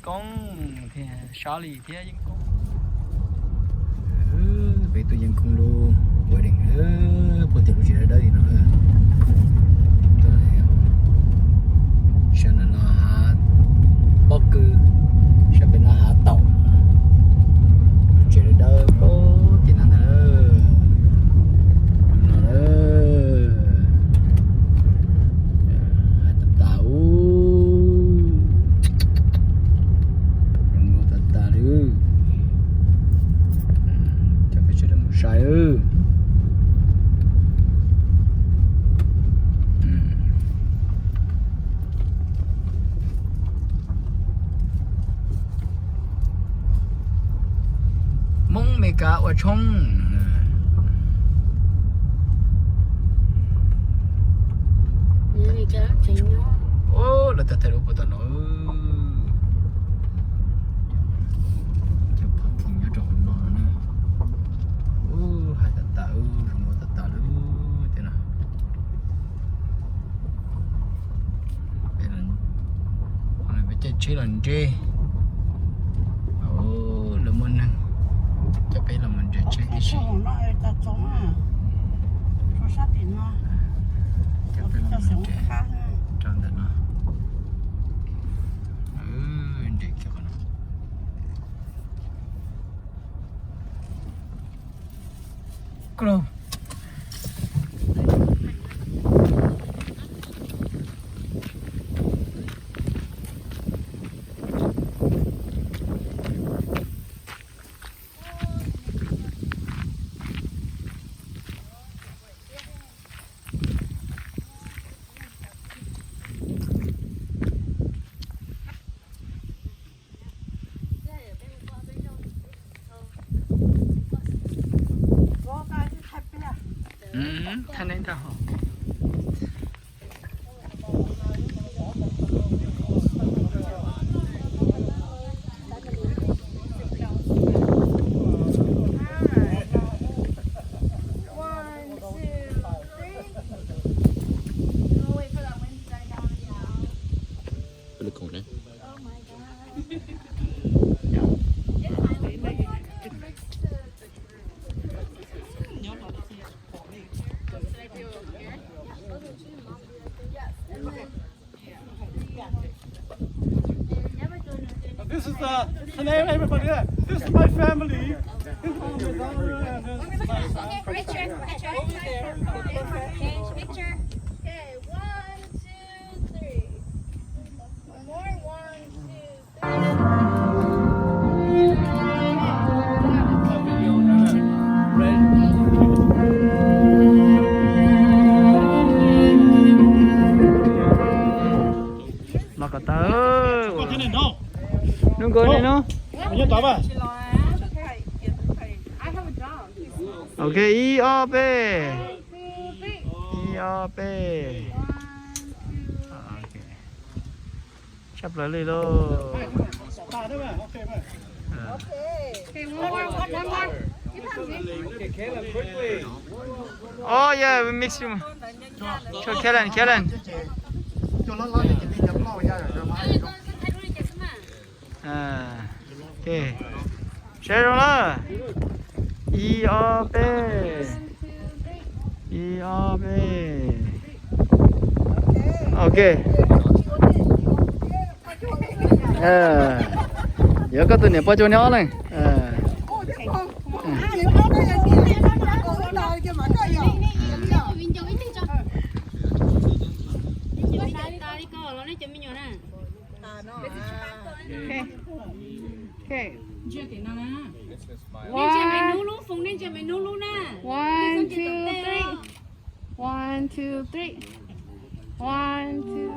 Koob thiab, Sab Lis thiab Yeej Koob. Peb tuaj Yeej Koob lub wedding, puag tim lub tsev dawb dawb li no. Sab ntawm no hav pob kws, sab pem no hav taum. Lub tsev dawb dawb puag tim no ntag. No, hav tas tas ub. Zoo nkauj tas tas li. Coj peb sawv daws mus saib. Hmoob Meskas ua tshoob. Lawv tau thaij lub puag tom no. Cov phooj ywg nyob rau hauv no na. Ub, hav tas tas, zoo nkauj tas tas li tiag no. Peb caij tsheb los ntse. Lawv muaj neeg coj peb los mus ntse tsheb tib si. Coj peb los mus ntse rau ntawm no. Ntse kiag qhov no. Thaij neb ntag hos. This is uh, hello everybody. This is my family. This is my daughter and this is my son. Picture, picture, picture. Okay, one, two, three. One more, one, two, Los kom tau. Hnub nkaus li no. Ok, ib ob peb. Ib ob peb. Tshaj plaws li lauj. Oh yeah, we mix you. Show Kellen, Kellen. Ok. Saib zoo lawm. Ib ob peb. Ib ob peb. Ok. Yuav koj tus niam poj cuag neb ob leeg. One, two, three. One, two, three. One, two.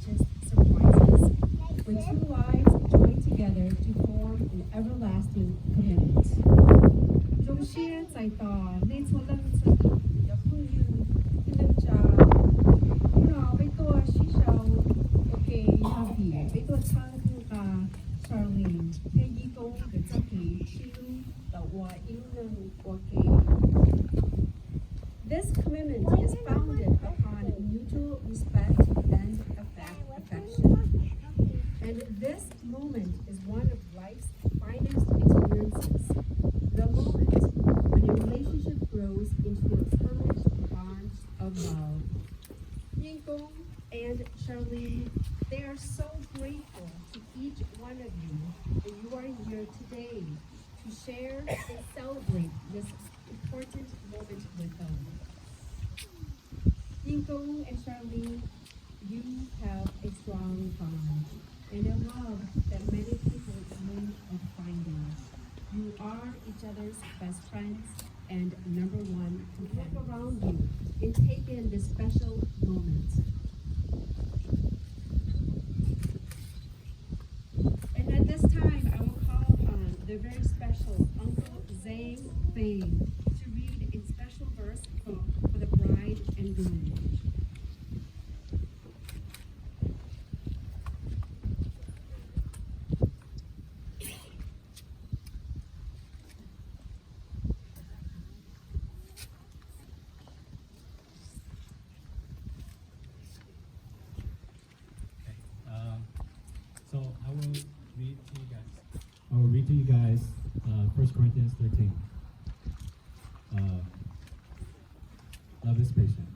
Just surprises. When two lives join together to form an everlasting commitment. Zoo siab txais tos nej txhua leej txhua tus, cov phooj ywg, tij neej tsa. Hnub no peb tuaj sib sau ua ke, peb tuaj txhawb txhawb nqa Charlene thiab Yij Koob nkawd txoj kev sib hlub tau ua ib lub neej ua ke. This commitment is founded upon mutual respect and affection. And this moment is one of life's finest experiences. The moment when a relationship grows into a permanent bond of love. Yij Koob and Charlene, they are so grateful to each one of you that you are here today to share and celebrate this important moment with them. Yij Koob and Charlene, you have a strong bond and a love that many people dream of finding. You are each other's best friends and number one companion. Look around you and take in this special moment. And at this time, I will call upon the very special Uncle Zhang Feng to read a special verse for, for the bride and groom. Okay. Um, so I will read to you guys. I will read to you guys uh, First Corinthians thirteen. Uh, love is patient.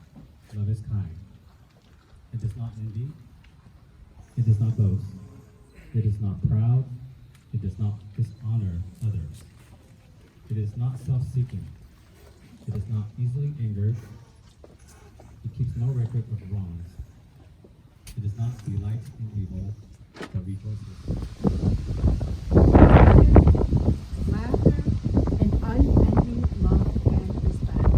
Love is kind. It does not envy. It does not boast. It is not proud. It does not dishonor others. It is not self-seeking. It is not easily angered. It keeps no record of wrongs. It does not delight in evil, but rejoices. Laughter, and unending love and respect.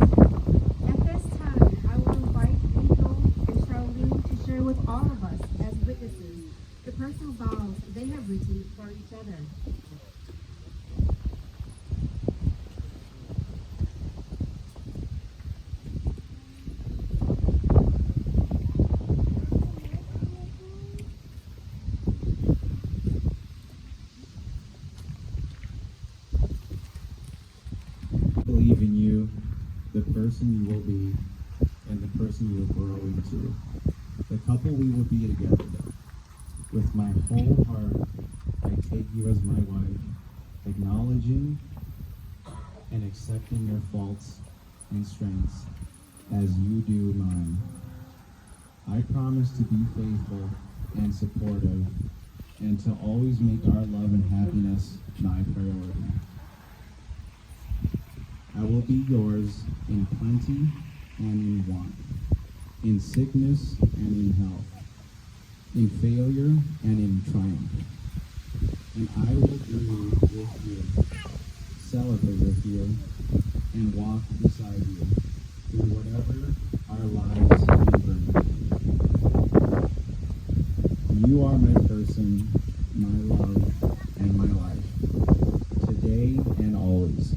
At this time, I will invite Yij Koob and Charlene to share with all of us as witnesses the personal vows they have written for each other. Believe in you, the person you will be, and the person you will grow into, the couple we will be together. With my whole heart, I take you as my wife, acknowledging and accepting your faults and strengths as you do mine. I promise to be faithful and supportive and to always make our love and happiness my priority. I will be yours in plenty and in want, in sickness and in health, in failure and in triumph. And I will journey with you, celebrate with you, and walk beside you through whatever our lives may bring. You are my person, my love, and my life, today and always.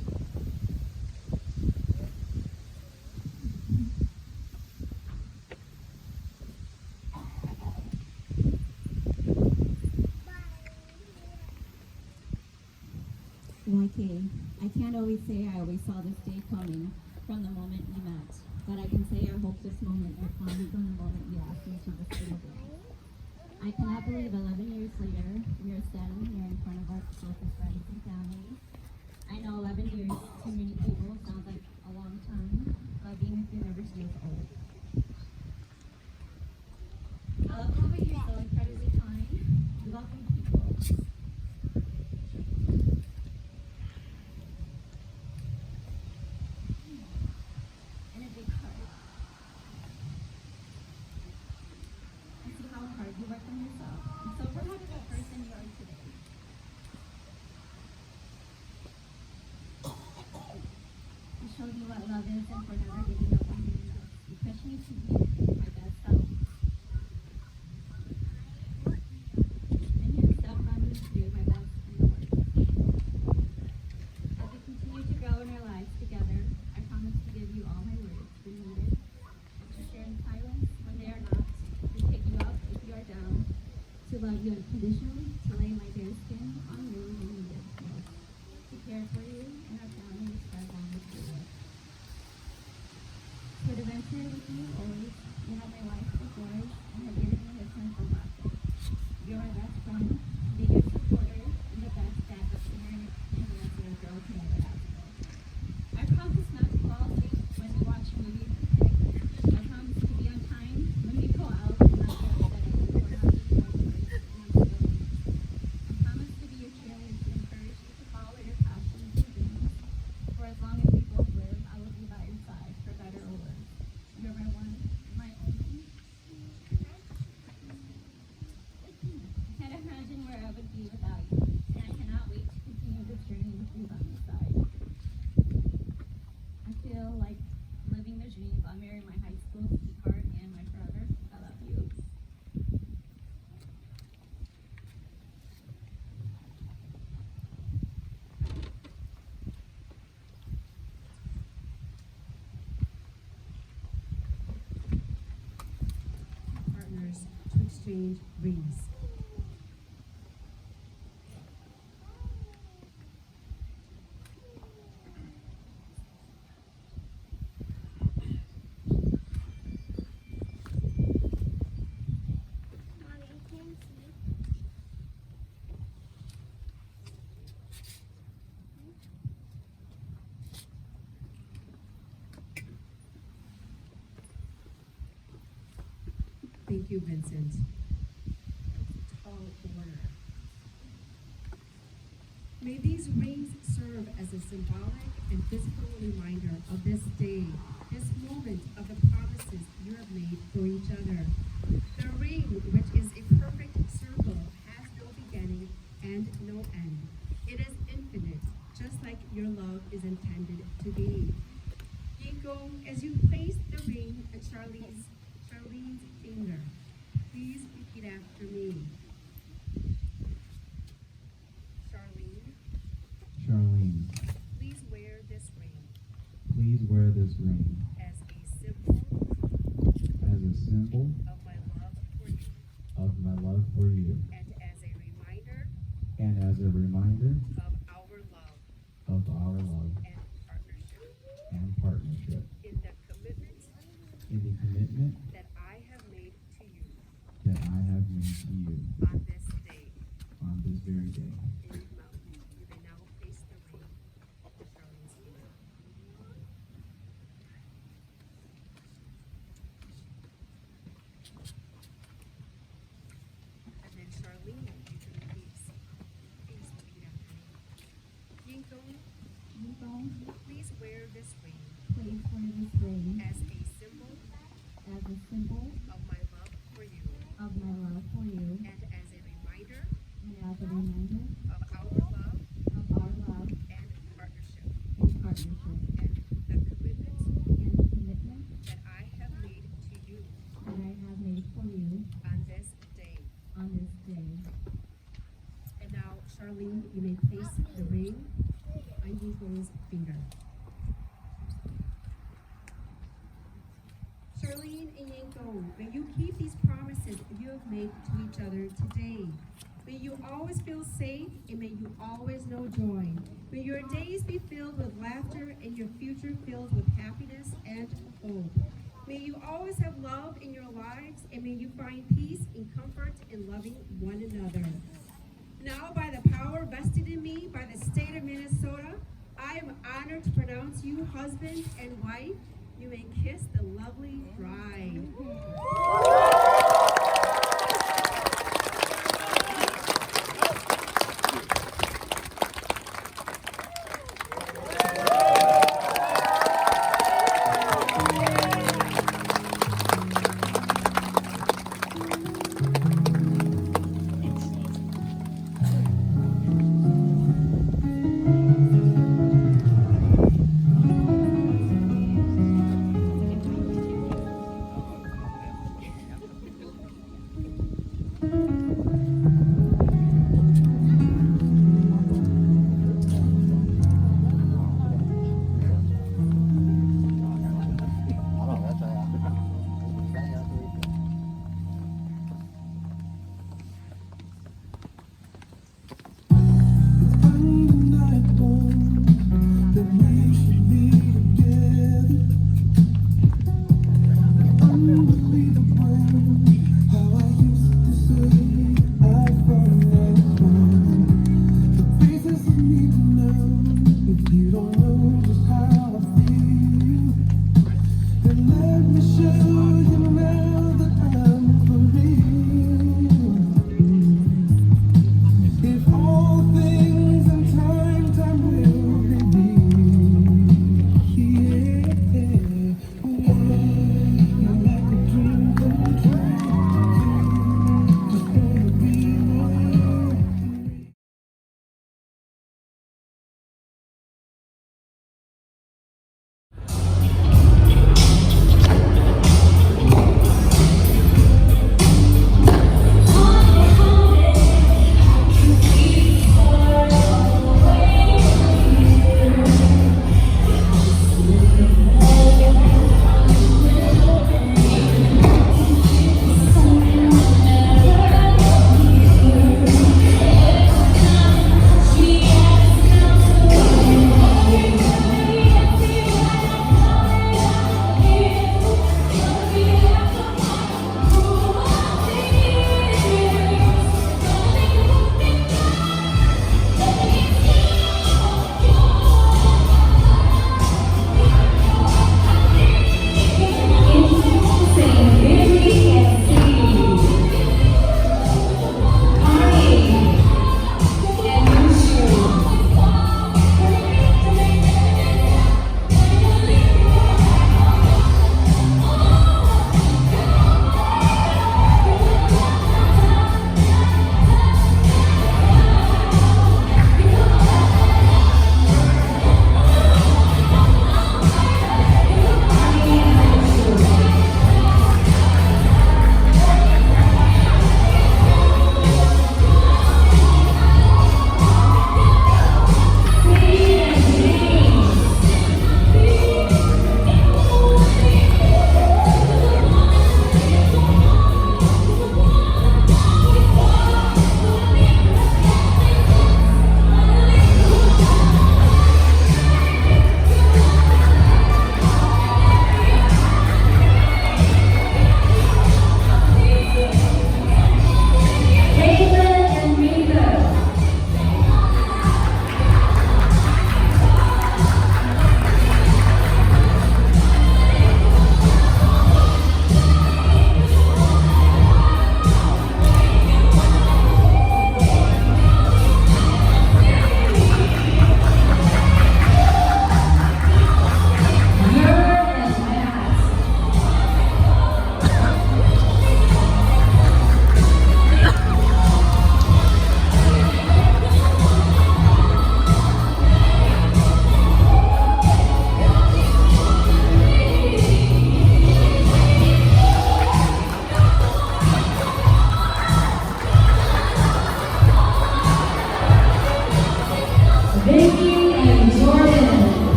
Like, I can't always say I always saw this day coming from the moment you met, but I can say I hope this moment will come from the moment you asked me to this little girl. I cannot believe eleven years later, we are standing here in front of our closest friends and family. I know eleven years to many people sounds like a long time, but being with you never feels old. I love how you're so incredibly kind. You welcome people. And a big heart. I see how hard you work on yourself. I'm so proud of the person you are today. You showed me what love is and for never giving up on me. You pushed me to be my best self. you unconditionally to lay my bare skin on you when you live with us, to care for you and our families for as long as we live. To adventure with you always, you have my life before us and have given me a sense of laughter. You're my best friend, biggest supporter, and the best backup parent in the rest of the girl can ever ask for. I promise not to fall asleep when we watch movies. I promise to be on time when we go out and not get upset at you for not being on time when I'm still late. I promise to be your cheerleader to encourage you to follow your passions and dreams. For as long as we both live, I will be by your side, for better or worse. You're my one, my only. Can't imagine where I would be without you, and I cannot wait to continue this journey with you by my side. I feel like living the dream. I'll marry my high school sweetheart and my forever. I love you. Partners to exchange rings. Thank you, Vincent. Tall order. May these rings serve as a symbolic and physical reminder of this day, this moment of the promises you have made for each other. The ring, which is a perfect circle, has no beginning and no end. It is infinite, just like your love is intended to be. Yingkong, as you place the ring at Charlene's, Charlene's finger, please repeat after me. Charlene, Charlene, please wear this ring please wear this ring as a symbol as a symbol of my love for you of my love for you and as a reminder and as a reminder of our love of our love and partnership and partnership in the commitment in the commitment that I have made to you that I have made to you on this day on this very day. You may now place the ring at Charlene's finger. And then Charlene, you can please, please repeat after me. Yingkong, Yingkong, please wear this ring please wear this ring as a symbol as a symbol of my love for you of my love for you and as a reminder and as a reminder of our love of our love and partnership and partnership and the commitment and the commitment that I have made to you that I have made for you on this day on this day. And now, Charlene, you may place the ring on Yingkong's finger. Charlene and Yingkong, may you keep these promises you have made to each other today. May you always feel safe and may you always know joy. May your days be filled with laughter and your future filled with happiness and hope. May you always have love in your lives and may you find peace and comfort in loving one another. Now, by the power vested in me by the state of Minnesota, I am honored to pronounce you husband and wife. You may kiss the lovely bride.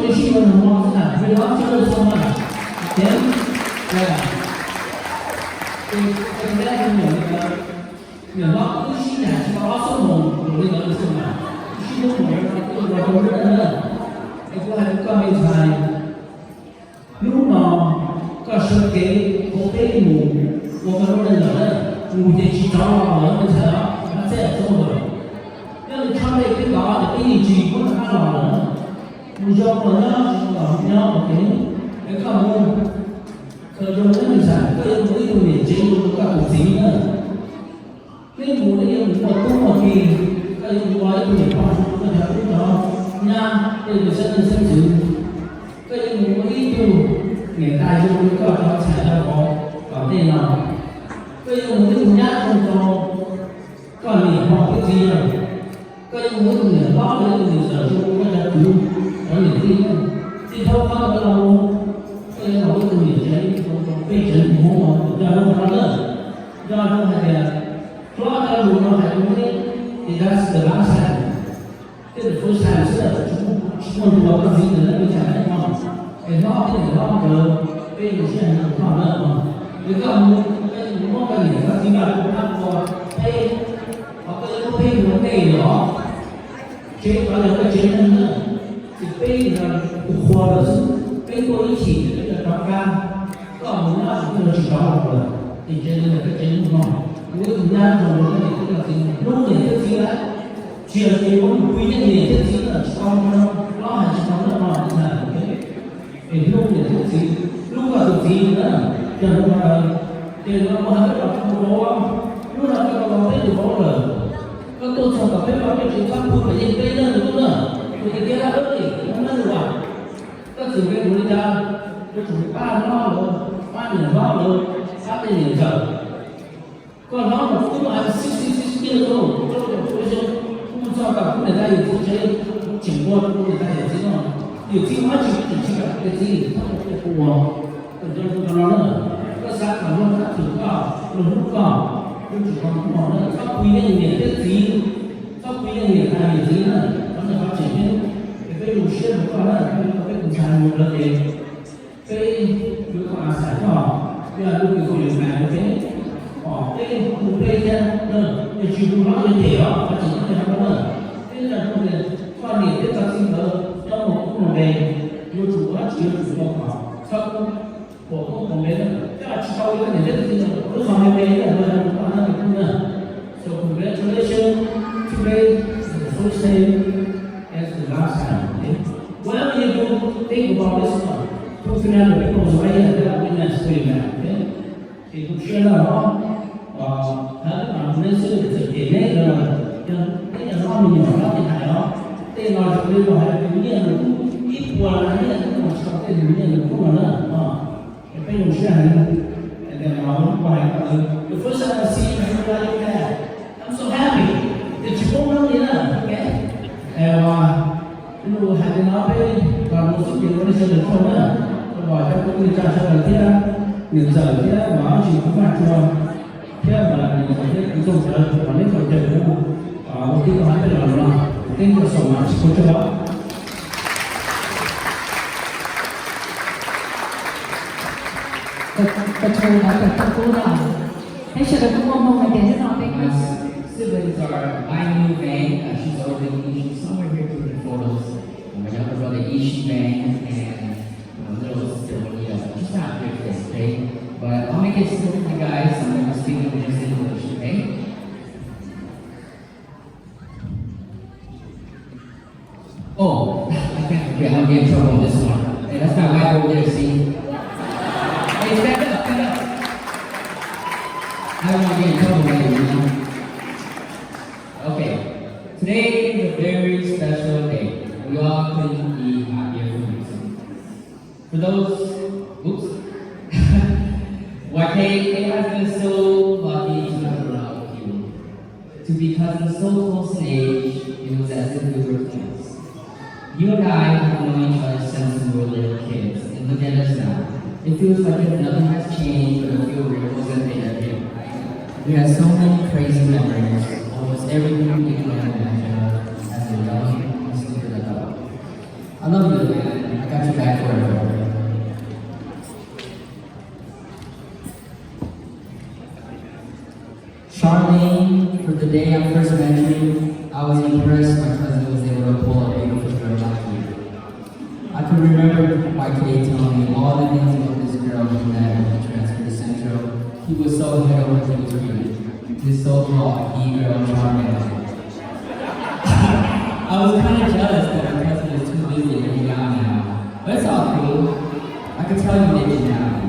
Ces sib yuav nag hmo xwb na, we love each other so much. Okay? Yeah. Ces, ces niam hlob wb sib ncaim tsis tau ob xuab moos los li ntawd xwb mas, wb sib hlub mus rau rau rau lub neej na. Es kuv hais rau koj me ntxhais, hnub no koj sawv kev hauv peb mus ua koj lub neej lawm na, mus ces tsis rov los lawm me ntxhais os, koj txhob txhob ua. Nyob li tshab tej peb tod ces peb yeej tsis muab rov qab los lawm. Mus zoo los nyob, tsis zoo los nyob, ok. Es koj mus, koj zoo nyob me ntxhais, koj yuav mus ib tug niam tsev zoo rau koj tus txiv na. Peb mus peb yuav mus muaj tub muaj ki, koj yuav mus ua ib tug niam pog zoo rau koj cov tub cov nyab, koj yuav mus xeeb leej xeeb ntxwv, koj yuav mus ua ib tug niam tais zoo rau koj cov ntxhais cov vauv tom ntej no, koj yuav mus ua ib tug nyab zoo rau koj niam pog thiab txiv yawg, koj yuav mus ua ib tug niam hlob los ib tug niam ntxawm zoo rau koj cov kwv cov niam tij. Txij thaum qhov ntawd los mus, koj yuav los ua ib tug niam tsev zoo rau peb tsev neeg Hmoob uas nco zoo no na. Nco zoo hais tias hlob cov lus no hais rau neb, it does the last time, thiab the first time xwb, tsis muaj dua koj txiv ntawd lawm me ntxhais no. Es hlob thiab niam hlob nkawd, peb zoo siab hais no rau koj na. Es koj mus, koj yuav mus muab koj niam koj txiv nrog rau koj ua, peb, qhov koj yuav muab peb mus ua ntej los, tsev tod yog koj tsev neeg na, ces peb yog tus qhua lawm xwb, peb tuaj ib chim ces peb yuav rov qab. Koj mus nyob ces koj yuav tsis rov los lawm, ces tsev neeg yog koj tsev neeg no. Mus ib tug nyab zoo rau koj niam thiab koj txiv, hlub niam thiab txiv lawm. Tsis yog tias yuav mus pw yeej niam thiab txiv lawm, tsis tau no, hlob hais tsis tau no no ntag. Es hlub niam hlub txiv, hlub koj tus txiv na, yog hnub no, ces no kuv hais peb los rau tus vauv, hnub no koj los peb tus vauv lawm, koj tuaj txog tom peb vaj peb tsev txhob pw pem yeej peb neeg tus tub na, tus tiag tiag early, no neeg ua, koj txwm nqe mus li cas, yuav tsum pab hlob lawv, pab niam hlob lawv, pab tej niam ntxawm. Koj hlob mas twb muaj sixty six years old, rau caum xyoo, kuv mus txog tom kuv niam tais yawm txiv tsev, kuv tseem ua rau kuv niam tais yawm txiv no. Yawm txiv ua dab tsi kuv tseem tsis kam, yawm txiv txhob ua, koj nco ntsoov no na. Koj xav kom luag thab thwm koj, luag hlub koj, yuav tsum tau muaj na, txhob pw yeej niam thiab txiv, txhob pw yeej niam tais yawm txiv na, qhov ntawd qhov tseem ceeb. Es peb zoo siab rau koj na, peb tus ntxhais mus lawm ces peb yuav tau a xav koj, yog lub kws koj yuav hais rau peb, peb hu peb thiab, yog tsis hu no yuav cem os, qhov tseem ceeb yog no na. Peb nco ntsoov tias koj niam thiab koj txiv nkawd nyob muaj koob muaj npe, yuav tsum ua dab tsi yuav tsum ua kom txhob koob, pom koob pom npe na. Coj tsis tau li koj niam thiab koj txiv nkawd, wb qhov npe npe na, ua rau koj na, tus tub na. So congratulations, today is the first day, it's the last time, okay? Whatever you do, think about this one. Phooj Xwm Nam, the people of Australia, they are witness to you, man, okay? Ces tu siab na los, hab mas neb xwb txawm cem neb los, yog neb yog hlob me nyuam hlob tsis hais os. Tej no zoo li los hais tus nyiaj nws kuj ib puas las nyiaj kuj mas tsis tau tej nws nyiaj nws kuj los na. Es peb zoo siab heev. Tias no kuv hais kom the first time I see you, you like that. I'm so happy. Tias tsis paub neb li na, ok? Es lus hais li no peb los mus xub ces ua li sawv daws thaum na, los cov kwv tij neej tsa sawv daws thiab, niam ntxawm thiab mas tsis kuv maj tsua thiab mas niam ntxawm thiab kwv tij sawv daws uas neb tau caw kuv ua tib tug hab peb los no, thank you so much, kuv tsaug. Kuv tsaug hab tus tub na. Peb sawv daws kuj muaj hmoo hais tias hnub no peb My siblings are my new band. Uh, she's over the, she's somewhere here taking photos. My younger brother Ishi band and my little sister Juanita. She's not here today, okay? But I'll make it simple for you guys. I'm gonna speak in English, okay? Oh, I can't forget, I'm gonna get in trouble on this one. Hey, that's my wife over there, see? Hey, stand up, stand up. I don't want to get in trouble later, you know? Okay, today is a very special day. We all couldn't be happier for you. For those, oops. Wate, it has been so lucky to have a lot of you. To be cousins so close in age, it was as if we were twins. You and I have known each other since we were little kids, and look at us now. It feels like if nothing has changed, but a few wrinkles and things have been. We have so many crazy memories, almost everything you can imagine as a young and stupid adult. I love you, man. I got your back forever. Charmaine, from the day I first met you, I was impressed my cousin was able to pull a beautiful girl like you. I can remember my K telling me all the things about this girl he met when he transferred to Central. He was so head over heels for you. This so-called e-girl Charmaine. I was kind of jealous that my cousin is too busy to hang out now. But it's all cool. I could tell you made me happy.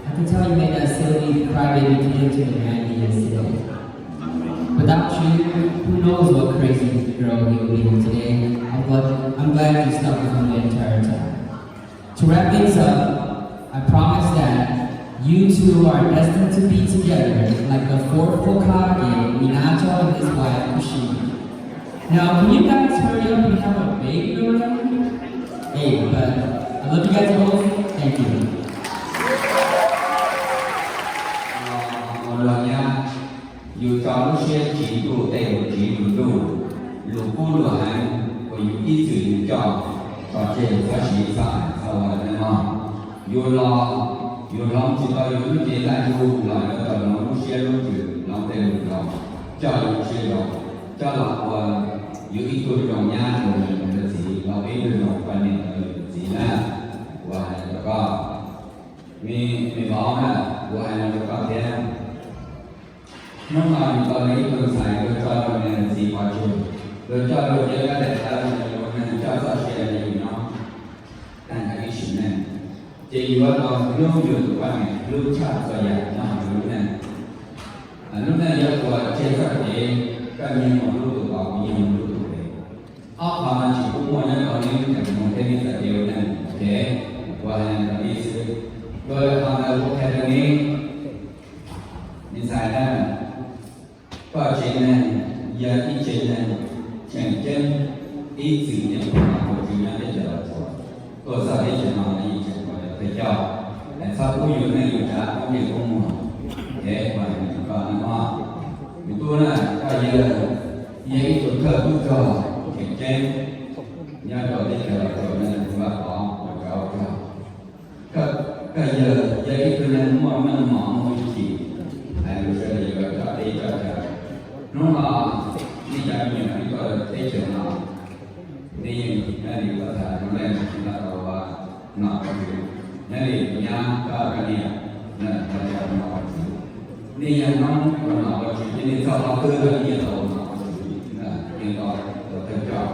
I could tell you made that silly crybaby kid into the man he is today. Without you, who knows what crazy girl he would be today. I'm glad, I'm glad you stuck with him the entire time. To wrap things up, I promise that you two are destined to be together like the fourth Hokage, Minato and his wife, Kushina. Now, can you guys hurry up and have a baby already? Hey, but I love you guys both. Thank you. Los nyab, yus tso lub siab tsiv ntuj tej lus tsiv lus ntuj, lus kub lus heev uas yus ib txwm yus coj tso tseg txhob siv txhob hais txhob ua lawm ne mog. Yus los, yus hloov tsis tau yus lub cev ntaj ntsug los yuav tau hloov lub siab lub ntsws hloov tej lus zoo, coj yus lub siab zoo, coj los ua yus ib tug zoo nyab zoo txiv, los ua ib tug zoo poj niam rau yus txiv na. Kuv hais rau koj, me, me vauv na, kuv hais rau koj thiab. Hnub no yus tau ib tug ntxhais luag coj luag niam luag txiv pov tseg, luag coj luag cov kab daim tawv, luag neeg coj txoj sia rau yus nyob tag nrho ib sim neej, ces yuav tau hlub yus tus poj niam hlub tshaj txhua yam nyob hauv yus lub neej. Lub neej yuav tuag tseg txoj kev, koj nyiag mus hlub tus tod, kuv nyiag mus hlub tus pem. Ob qho no tsis pub muaj nyob rau nej lub cev mus thiab nej txoj kev ua neej, ok? Kuv hais rau nej xwb. Kuv qhov ntawd kuv qhia rau nej, me ntxhais na, koj tsev neeg yog ib tsev neeg tseem ceeb, ib txwm nyob puag tom Vajtswv nyob teb chaws Los Tsuas, tuaj txog teb chaws no yeej tseem ua yog thawj coj, es txhob pub yus neej yus tsav poob ntsej poob muag. Kev ua neej koj neeg mog, tus tub na, koj yog, yog ib tug thawj tub rog tseem ceeb nyob rau teb chaws Los Tsuas no, tus vaj tod ua tsov ua rog. Koj, koj yawg yog ib tug neeg muaj meej mom muaj hwj chim, hais lus sawv daws yuav coj teb coj chaw. Hnub no nej cov me nyuam twb tuaj teb chaws no, nej yeej nyob li kuv tham zoo leej tsis tau ua nom ua tswv, nyob li kuv nyab koj koj niam na, tau cov nom ua tswv. Nej yog Hmoob ua nom ua tswv ces nej txhob qhov twg los nej yeej tau ua nom ua tswv, yeej tau ua thawj coj.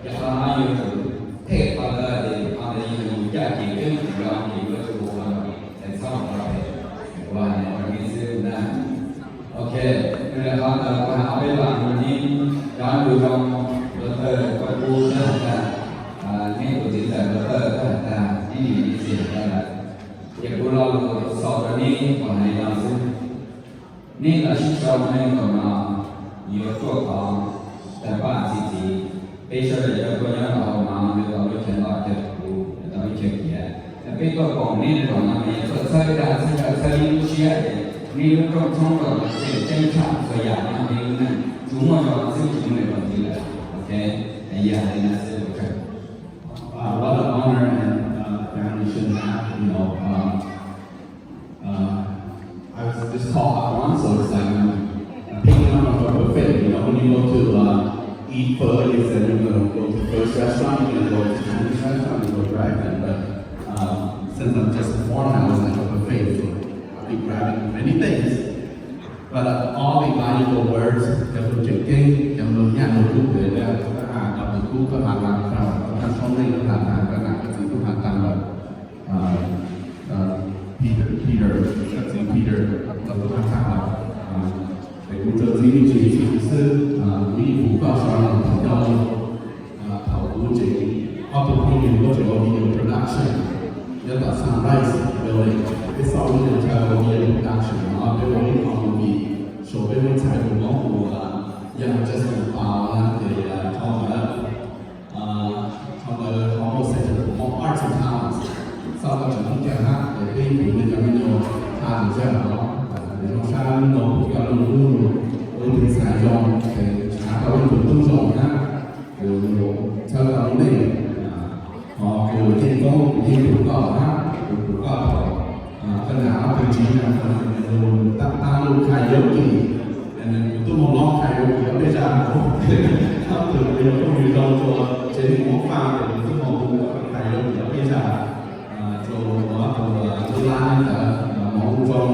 Ces qhov no yuav tsum them qhov ntawd tias qhov ntawd yog yus caj ces peb mus tsis zoo ces yuav tsum ua qhov no, es txhob ua qhov phem. Kuv hais rau nej xwb na. Ok, yog li qhov ntawd kuv hais ob peb lo rau nej, cov ntu zoo, doctor Paj Kub twb hais tag, neb tus txiv ntxawm doctor twb hais tag, neb niam neb txiv hais tag lawm. Ces kuv lo lus xaus rau neb kom hais li no xwb. Neb los sib sau neej nkaum no yuav tuaj thov tawg paj txi txiv. Peb sawv daws cov tuaj nyob rau hauv no yuav tau lub chaw loj chaw puv, yuav tau lub chaw kiav. Peb tuaj koom neb nkaum no mas yuav tuaj txhawb dag txhawb dag txhawb neb lub siab es neb lub rooj tshoob rau tseem ceeb tshaj txhua yam nyob hauv neb lub neej, tsuas muaj zoo xwb tsis muaj li ntxiv lawm. Ok, yog li no xwb. Uh, what an honor and uh, family should have, you know. Um, Uh, I was just called out once, so it's like I'm, I'm picking up on a buffet. You know, when you go to uh, eat pho, you said you're gonna go to first restaurant, you're gonna go to Chinese restaurant, you go drive in. But um, since I'm just informed, I was like a buffet, so I'll be grabbing many things. But uh, all the valuable words, cov lus tseem ceeb, cov lus nyaj lus kub, cov lus kub koj has tas, koj tag soob leej koj has tas, koj nam koj txiv kuj has tas lawm. Peter, Peter, koj txiv Peter, los kuv qab qab los, es kuv txawm txiv me ntsis xwb, kuv yeej hu koj sawv los thaum coj, thaum kuv tseem ob tug phooj ywg muab tseem ua video production nyob tom Sunrise Building, peb xauj lub chaw ua video production no peb ua ib qho movie, show peb muab txhais tus Hmoob uas yog Justin Pau na, ces thaum ntawd Qhov ntawd qhov muaj section for arts and talents, xauj koj tseem ceeb kawg hab, es peb ib tug me nyuam me nyuam tha tus zaj hov, nws zoo sab nub nua pum coj lug lub nua, ua ib tug ntxhais zoo, es tsis hab tau ib tug tub zoo hab, es txhawb tau lub neej, es Koob kuv yeej pum koj hab, kuv pum koj thaum koj nram ob tug ntsis na, tab tab lub karaoke, kuv tub moog lov karaoke ob peb zag hauv, ob tug kuv yog phooj ywg zoo rua tsev neeg Hmoob Faj tes kuv tub moog hu karaoke ob peb zag rua ob tug lub lab ntawd, Hmoob Zoo,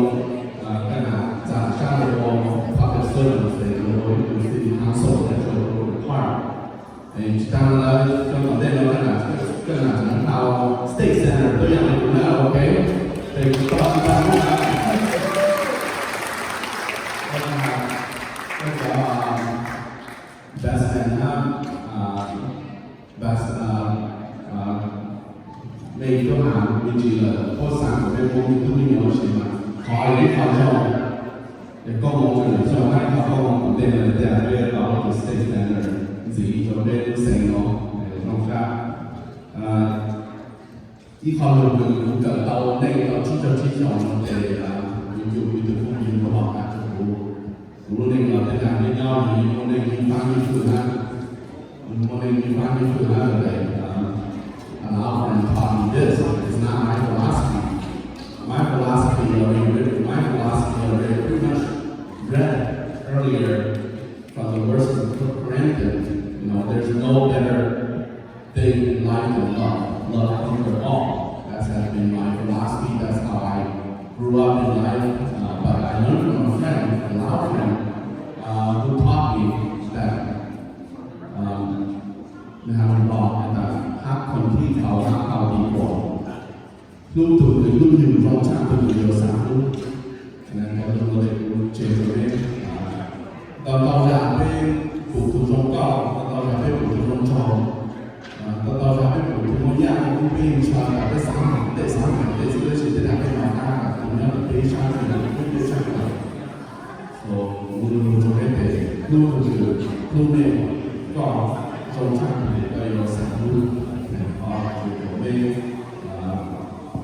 koj nram txag sab ntawd ua public servant, ua ib tug city council, ua park. Tsis tas li ntawd, xyoo tom ntej no koj nram, koj nram tseem tau state senator tuab yaam le kuv na, ok. Tes kuv tau tsis tas li ntawd, koj cov best man hab, best, mej tub has me ntsis lawm, puab xaav kom mej muaj me tub me nyuam ua si mas qhov ib qho zoo, es koj moog rua nyuam zoo hab ib qho koj moog tom ntej no tias peb tau tus state senator ntxiv rua peb lub xeev no, zoo sab. Ib qho lug kws kuv kawm tau neej tau tsib caug tsib xyoos no ces kuv yug ib tug phooj ywg tuaj los has rua kuv, kuv lub neej los tej zag nyob nyob, yug muaj neej ib faab ib fwj hab, yug muaj neej ib faab ib fwj hab lawm. And our friend taught me this, it's not my philosophy. My philosophy already written, my philosophy already pretty much read earlier from the verses of Corinthians. You know, there's no better thing in life than love. Love conquers all. That has been my philosophy. That's how I grew up in life. Uh, but I learned from a friend, a Lao friend, uh, who taught me that, um, นะครับ บอกนะครับ ฮักคนที่เขารักเราดีกว่า Hlub tug kws hlub yug zoo tshaj tug kws yug xaav hlub. Ntau ntau yam peb pum tug zoo koj, ntau ntau yam peb pum tug zoo nraug, ntau ntau yam peb pum tug muaj yaj ua peb yeej ntshai tas peb xaav, tej xaav tej xwb, tab sis tej dab peb no tab tom nyob rau peb sab, peb sab. Kuv lug lug rua peb tes hlub tug kws hlub mej, koj zoo tshaj tug kws koj yuav xaav hlub. Qhov kws peb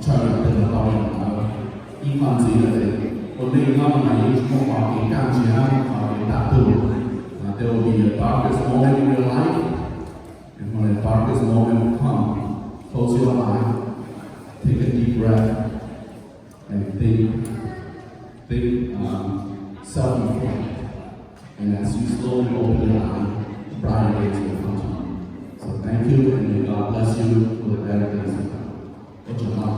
tshaj yam peb tau tau yam ntawd. Ib qho ntxiv lawm, ua neej nyob mas yeej tsis muaj qhov kev kaj ntsia, qhov kev tag tug. There will be a darkest moment in your life. And when the darkest moment comes, close your eyes, take a deep breath, and think, think, um, self-reflect. And as you slowly open your eyes, brighter days will come to you. So thank you, and may God bless you for the better days to come. Ua tsaug ntau.